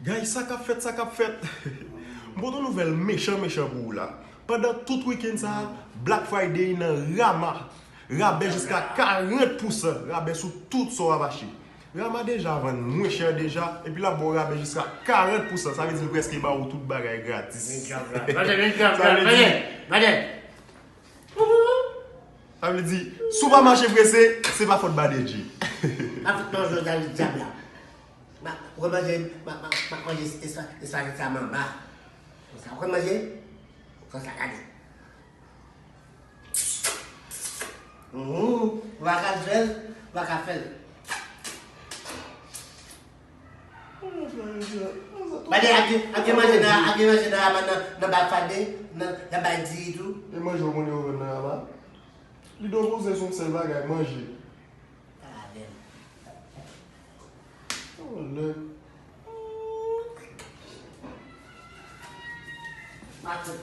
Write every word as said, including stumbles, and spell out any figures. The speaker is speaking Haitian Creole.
Guys, sa k ap fèt, sa k ap fèt. M pote yon nouvèl mechan mechan pou ou la. Pandan tout wikenn sa a, Black Friday nan Rama. Rabè jiska karant pousan. Rabè sou tout sa w ap achte. Rama deja vann mwen chè deja, epi l ap ba w rabè jiska karant pousan. Sa vle di l prèske ba ou tout bagay gratis. Sa vle di, sa vle di, si w pa mache prese, se pa fòt Badedji. M ap fout manje w nan dyab la. M ap, ou konn manje, m ap, m ap, m ap manje espa-, espageti a manba. Konsa, ou konn manje? Konsa, gade. Mhm. Ou pa ka fè l, ou pa ka fè l. Gade, ap gen, ap gen manje nan, ap gen manje nan, nan, nan Black Friday, nan, y ap bay diri tou. E manje w konnen yo vann nan Rama? Li do bouzen se yon sèl bagay, manje. Pale avè m. Oh, lè. Maten.